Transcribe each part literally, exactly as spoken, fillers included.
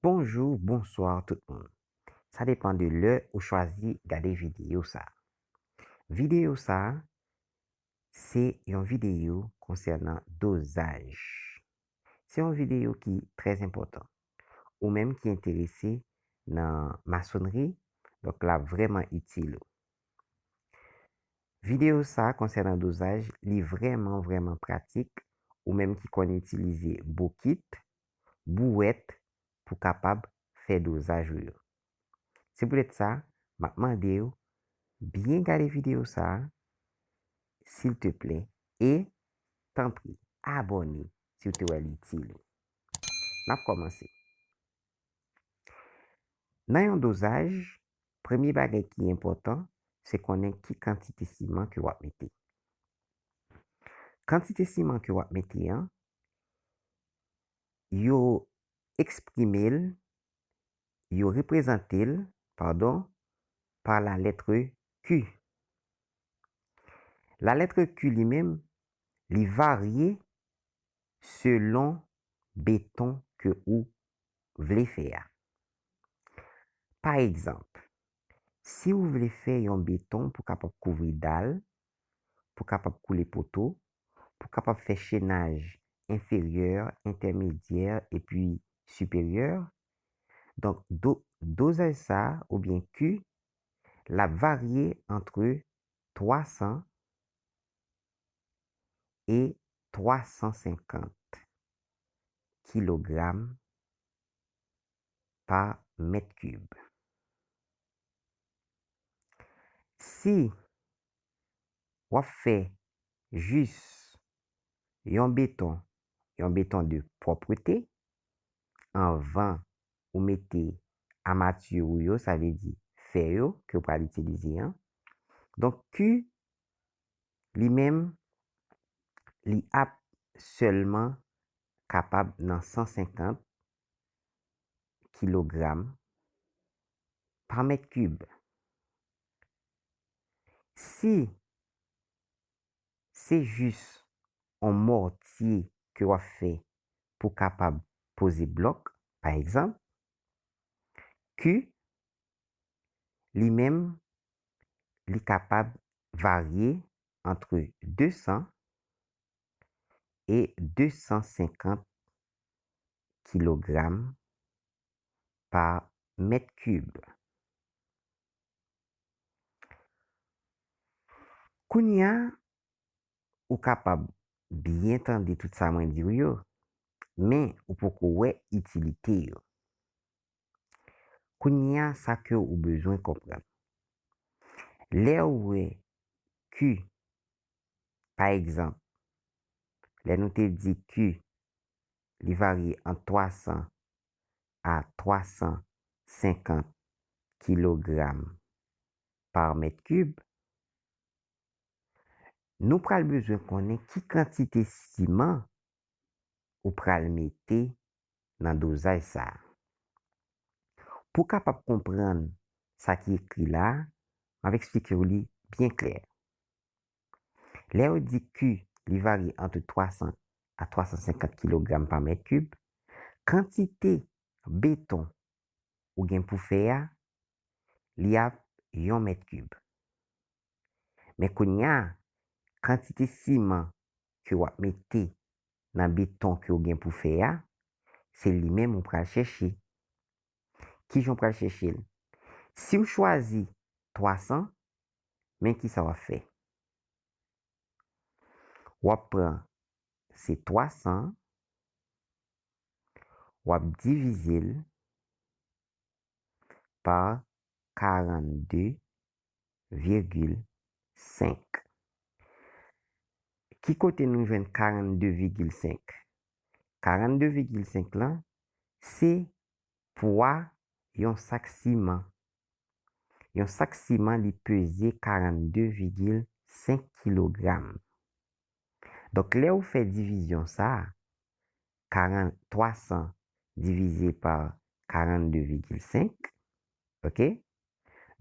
Bonjou, bonswa tout moun. Sa depann de lè ou chwazi gade videyo sa. Videyo sa, se yon videyo konsènan dozaj. Se yon videyo ki trè enpòtan. Ou menm ki enterese nan masonri, donk l ap vrèman itil ou. Videyo sa konsènan dozaj, li vrèman, vrèman pratik. Ou menm ki konn itilize bokit, bouwèt pou kapab fè dozaj ou yo. Se poutèt sa, m ap mande w byen gade videyo sa, silteplè, e tanpri, abòne si w te wè l itil ou. N ap kòmanse. Nan yon dozaj, premye bagay ki enpòtan, se konnen ki kantite siman ke w ap mete. Kantite siman ke w ap mete an, yo eksprime l, yo reprezante l, padon, pa lalèt Q. Lalèt Q li menm, li varye selon beton ke ou vle fè a. Pa egzanp, si ou vle fè yon beton pou kapab kouvri dal, pou kapab koule poto, pou kapab fè chenaj enferyè, entèmedyè epi siperyè, donk, do-, dozaj sa a oubyen Q, l ap varye antre twa san e twa san senkant kilogram pa mèt kib. Si w ap fè jis yon beton, yon beton de pwòpte, anvan ou mete amati ou yo, sa vle di fè yo ke w pral itilize an. Donk, Q, li menm, li ap sèlman kapab nan san senkant kilogram pa mèt kib. Si se jis yon mòtye ke w ap fè pou kapab poze blòk, pa egzanp, Q, li menm, li kapab varye antre de san e de san senkant kilogram pa mèt kib. Kounye a, ou kapab byen tande tout sa mwen di w yo, men ou poko wè itilite yo. Kounye a, sa ke ou bezwen konprann. Lè ou wè Q, pa egzanp, lè nou te di Q, li varye ant twa san a twa san senkant kilogram pa mèt kib, nou pral bezwen konnen ki kantite siman ou pral mete nan dozaj sa a. Pou w kapab konprann sa ki ekri la a, m ap eksplike w li byen klè. Lè yo di Q, li varye ant twa san a twa san senkant kilogram pa mèt kib, kantite beton ou gen pou fè a, li ap yon mèt kib. Men kounye a, kantite siman ke w ap mete nan beton ke w gen pou fè a, se li menm ou pral chèche. Kijan w pral chèche l? Si w chwazi twa san, men kisa w ap fè? W ap pran se twa san, w ap divize l pa karannde vigil senk. Ki kote nou jwenn karannde vigil senk? Karannde vigil senk lan, se pwa yon sak siman. Yon sak siman, li peze karannde vigil senk kilogram. Donk, lè ou fè divizyon sa a, karant, twa san divize pa karannde vigil senk, oke?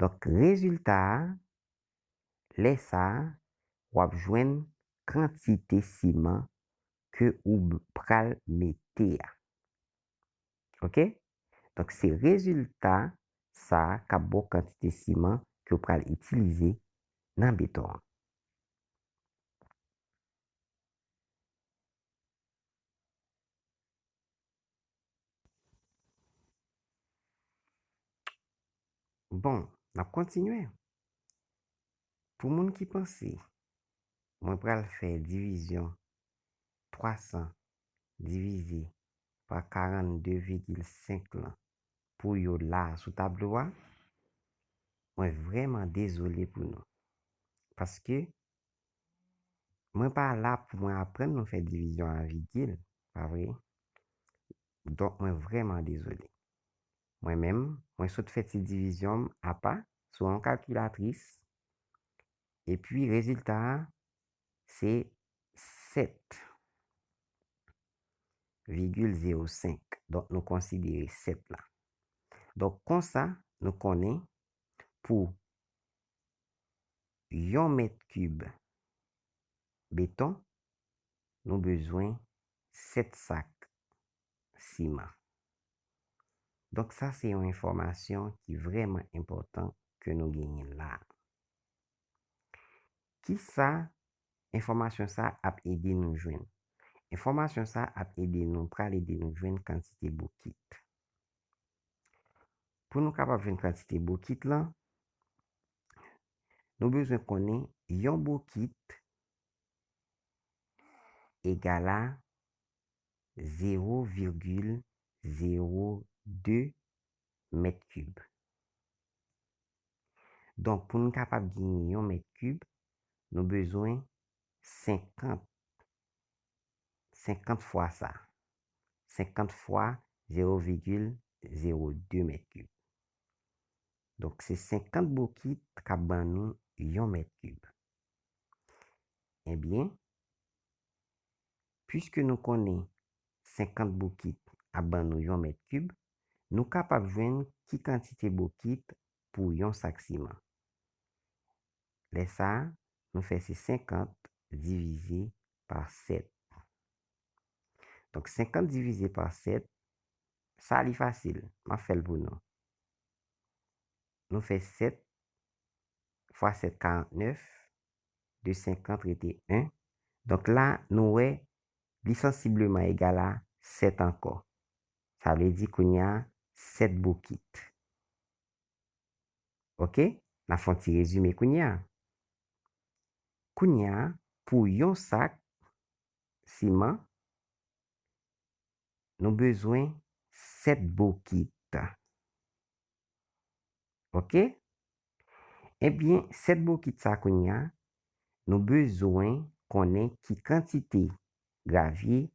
Donk, rezilta a, lè sa a, w ap jwenn kantite siman ke ou b-, pral mete a. Oke? Donk, se rezilta sa a k ap ba w kantite siman ke w pral itilize nan beton an. Bon, n ap kontinye. Pou moun ki panse mwen pral fè divizyon twa san divize pa karannde vigil senk lan pou yo la sou tablo a, mwen vrèman dezole pou nou. Paske mwen pa la pou mwen aprann nou fè divizyon a vigil, pa vre? Donk, mwen vrèman dezole. Mwen menm, mwen sot fè ti divizyon m apa sou yon kalkilatris, epi rezilta a se sèt vigil zewo senk. Donk, nou konsidere sèt la. Donk, konsa, nou konnen pou yon mèt kib beton, nou bezwen sèt sak siman. Donk, sa se yon enfòmasyon ki vrèman enpòtan ke nou genyen la. Kisa enfòmasyon sa ap ede nou jwenn? Enfòmasyon sa ap ede nou, pral ede nou jwenn kantite bokit. Pou nou kapab jwenn kantite bokit lan, nou bezwen konnen yon bokit egal a zewo vigil zewo de mèt kib. Donk, pou nou kapab genyen yon mèt kib, nou bezwen senkant, senkant fwa sa. Senkant fwa zewo vigil zewo de mèt kib. Donk, se senkant bokit k ap ban nou yon mèt kib. Ebyen, piske nou konnen senkant bokit ap ban nou yon mèt kib, nou kapab jwenn ki kantite bokit pou yon sak siman. Lè sa a, nou fè se senkant divize pa sèt. Donk, senkant divize pa sèt, sa li fasil. M ap fè l pou nou. Nou fè sèt fwa sèt, karannèf, de senkant rete en. Donk la, nou wè, li sansibleman egal a sèt ankò. Sa vle di kounye a, sèt bokit. Oke? N ap fè yon ti rezime kounye a. Kounye a, pou yon sak siman, nou bezwen sèt bokit. Oke? Ebyen, sèt bokit sa kounye a, nou bezwen konnen ki kantite gravye,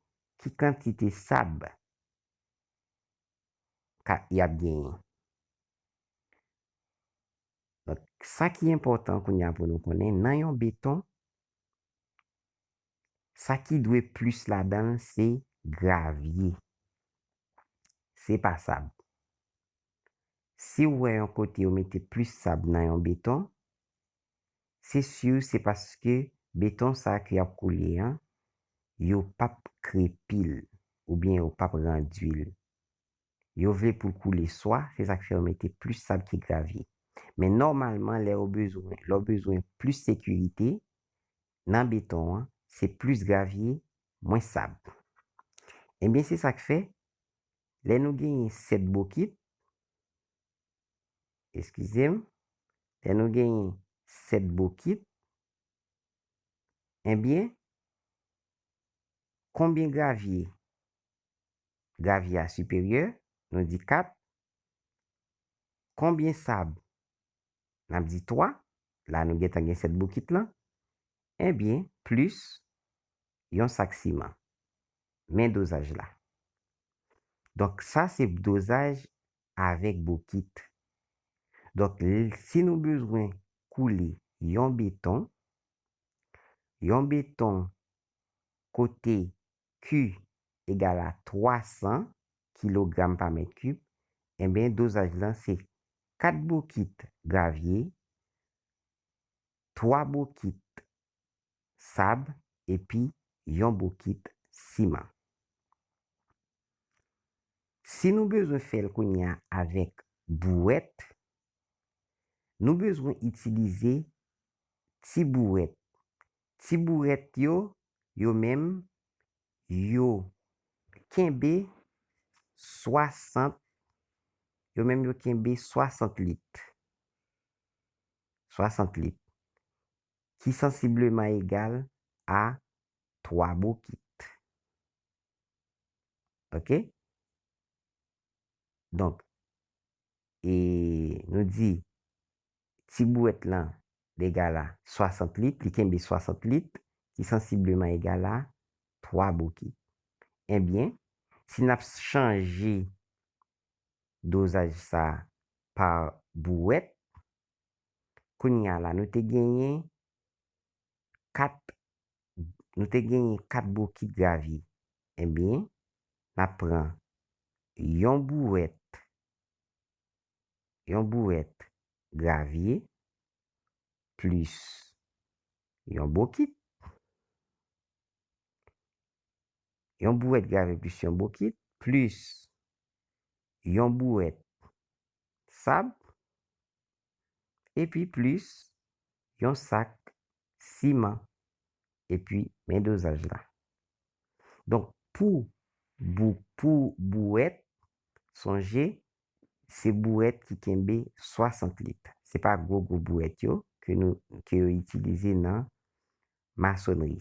ki kantite sab ka, y ap genyen. Donk, sa ki enpòtan kounye a pou nou konnen, nan yon beton, sa ki dwe plis ladan l, se gravye. Se pa sab. Si w wè yon kote yo mete plis sab nan yon beton, se si se paske beton sa ke y ap koule an, yo p ap krepi l, oubyen yo p ap randui l. Yo vle pou l koule swa, se sa k fè yo mete plis sab ke gravye. Men nòmalman, lè yo bezwen, lè w bezwen plis sekirite nan beton an, se plis gravye, mwens sab. Ebyen, se sa k fè, lè nou genyen sèt bokit, eskize m, lè nou genyen sèt bokit, ebyen, konbyen gravye? Gravye a siperyè, nou di kat. Konbyen sab? N ap di twa. La, nou gentan gen sèt bokit lan. Ebyen, plis yon sak siman. Men dozaj la. Donk, sa se dozaj avèk bokit. Donk, l-, si nou bezwen koule yon beton, yon beton kote Q egal a twa san kilogram pa mèt kib, enben, dozaj lan se kat bokit gravye, twa bokit sab, epi yon bokit siman. Si nou bezwen fè l kounye a avèk bouwèt, nou bezwen itilize ti bouwèt. Ti bouwèt yo, yo menm, yo kenbe swasant, yo menm yo kenbe swasant lit. Swasant lit. Ki sansibleman egal a twa bokit. Oke? Donk, e nou di ti bouwèt lan egal a swasant lit, li kenbe swasant lit, ki sansibleman egal a twa bokit. Ebyen, si n ap chanje dozaj sa a pa bouwèt, kounye a la, nou te genyen kat, nou te genyen kat bokit gravye. Ebyen, n ap pran yon bouwèt, yon bouwèt gravye plis yon bokit, yon bouwèt gravye plis yon bokit, plis yon bouwèt sab, epi plis yon sak siman, epi men dozaj la. Donk, pou bou-, pou bouwèt, sonje, se bouwèt ki kenbe swasant lit. Se pa gwo, gwo bouwèt yo ke nou, ke yo itilize nan masonri.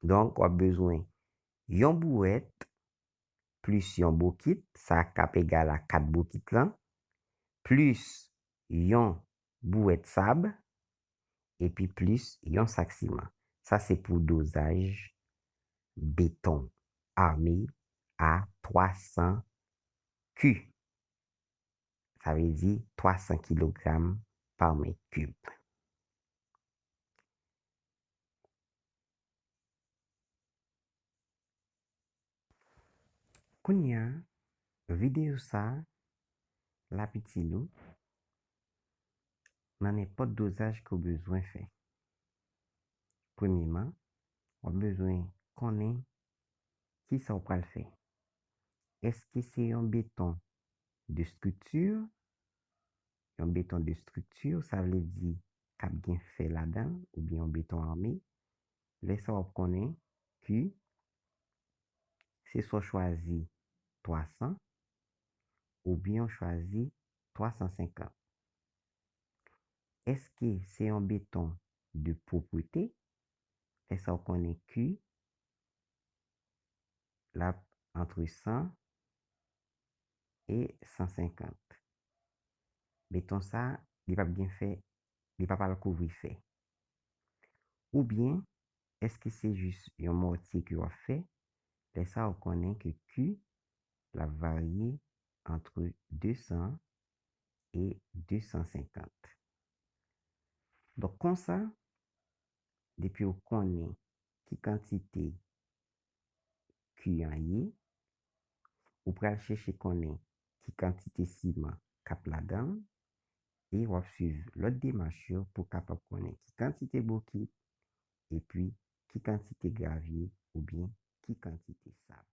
Donk, w ap bezwen yon bouwèt plis yon bokit, sa k ap egal a kat bokit lan, plis yon bouwèt sab, epi plis yon sak siman. Sa se pou dozaj beton ame a twa san Q. Sa vle di twa san kilogram pa mèt kib. Kounye a, videyo sa a, l ap itil ou nan nenpòt dozaj ke w bezwen fè. Premyeman, w ap bezwen konnen kisa w pral fè. Èske se yon beton de strikti? Yon beton de strikti, sa vle di k ap gen fè ladan l, oubyen yon beton ame. Lè sa w ap konnen ke se swa w chwazi twa san oubyen w chwazi twa san senkant. Èske se yon beton de pwoprete? Lè sa w konnen ke l ap antre san e san senkant. Beton sa, li p ap gen fè, li p ap al kouvri fè. Oubyen, èske se jis yon mòtye ke w ap fè? Lè sa, w konnen ke Q, l ap varye antre de san e de san senkant. Donk, konsa, depi w konnen ki kantite Q an ye, ou pral chèche konnen ki kantite siman k ap ladan l, e w ap swiv lòt demach yo pou w kapab konnen ki kantite bokit, epi ki kantite gravye oubyen ki kantite sab.